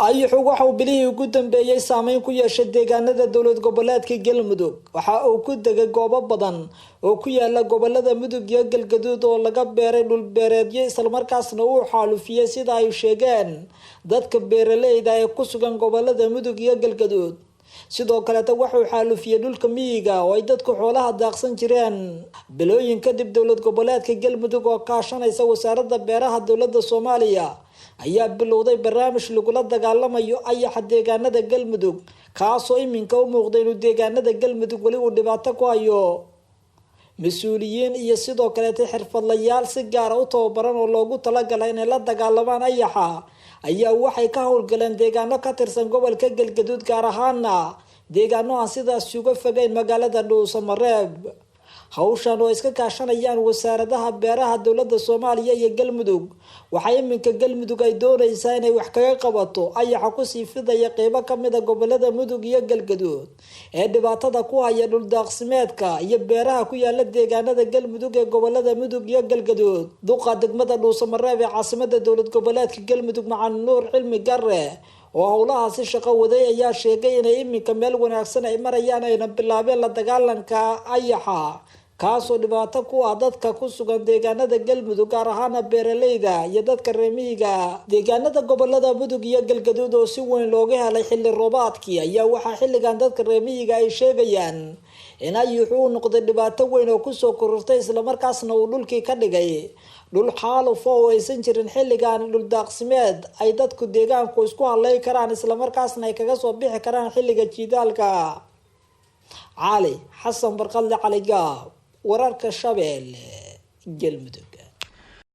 Ayaxu waxauu bilihii ugu dambeeyey saameyn ku yeeshay deegaanada dowlad goboleedka Galmudug. Waxa uu ku degay goobo badan oo ku yaala gobolada Mudug iyo Galgaduud oo laga beeray dhulbeereedyo, islamarkaasna uu xaalufiyey, sida ay sheegeen dadka beeraleyda ee ku sugan gobolada Mudug iyo Galgaduud. Sidoo kaleeta waxuu xaalufiyey dhulka miyiga oo ay dadku xoolaha daaqsan jireen. Bilooyin kadib, dowlad goboleedka Galmudug oo kaashanaysa Wasaaradda Beeraha dowladda Soomaaliya ayaa bilowday barnaamij lagula dagaalamayo ayaxa deegaanada Galmudug, kaasoo iminka u muuqda inuu deegaanada Galmudug weli uu dhibaato ku hayo. Mas-uuliyiin iyo sidoo kaleeta xirfadlayaal si gaara u tababaran oo loogu talagalay inay la dagaalamaan ayaxa ayaa waxay ka howlgaleen deegaano ka tirsan gobolka Galgaduud, gaar ahaana deegaano aan sidaas uga fogeyn magaalada Dhuusamareeb. Hawshan oo iska kaashanayaan wasaaradaha beeraha dowladda Soomaaliya iyo Galmudug, waxaa iminka Galmudug ay doonaysaa inay wax kaga qabato ayaxa kusii fidaya qeybo kamida gobolada Mudug iyo Galgaduud ee dhibaatada ku haya dhuldaaqsimeedka iyo beeraha ku yaala deegaanada Galmudug ee gobolada Mudug iyo Galgaduud. Duqa degmada Dhuusamareeb ee caasimada dowlad goboleedka Galmudug, Macalin Nuur Cilmi Gare, oo howlahaasi shaqo waday, ayaa sheegay inay iminka meel wanaagsan ay marayaan, ayna bilaabeen la dagaalanka ayaxa, kaasoo dhibaato ku ah dadka ku sugan deegaanada Galmudug, gaar ahaana beeraleyda iyo dadka reemiyiga. Deegaanada gobolada Mudug iyo Galgaduud oo si weyn looga helay xilli roobaadkii ayaa waxaa xilligan dadka reemiyiga ay sheegayaan in ayuxu uu noqday dhibaato weyn oo kusoo korortay, islamarkaasna uu dhulkii ka dhigay dhul xaalufo oo aysan jirin xilligan dhuldaaqsimeed ay dadku deegaanku isku haley karaan, islamarkaasna ay kaga soo bixi karaan xilliga jiidaalka. Cali Xasan Barqadle, Cali Gaab, wararka Shabeelle, Galmudug.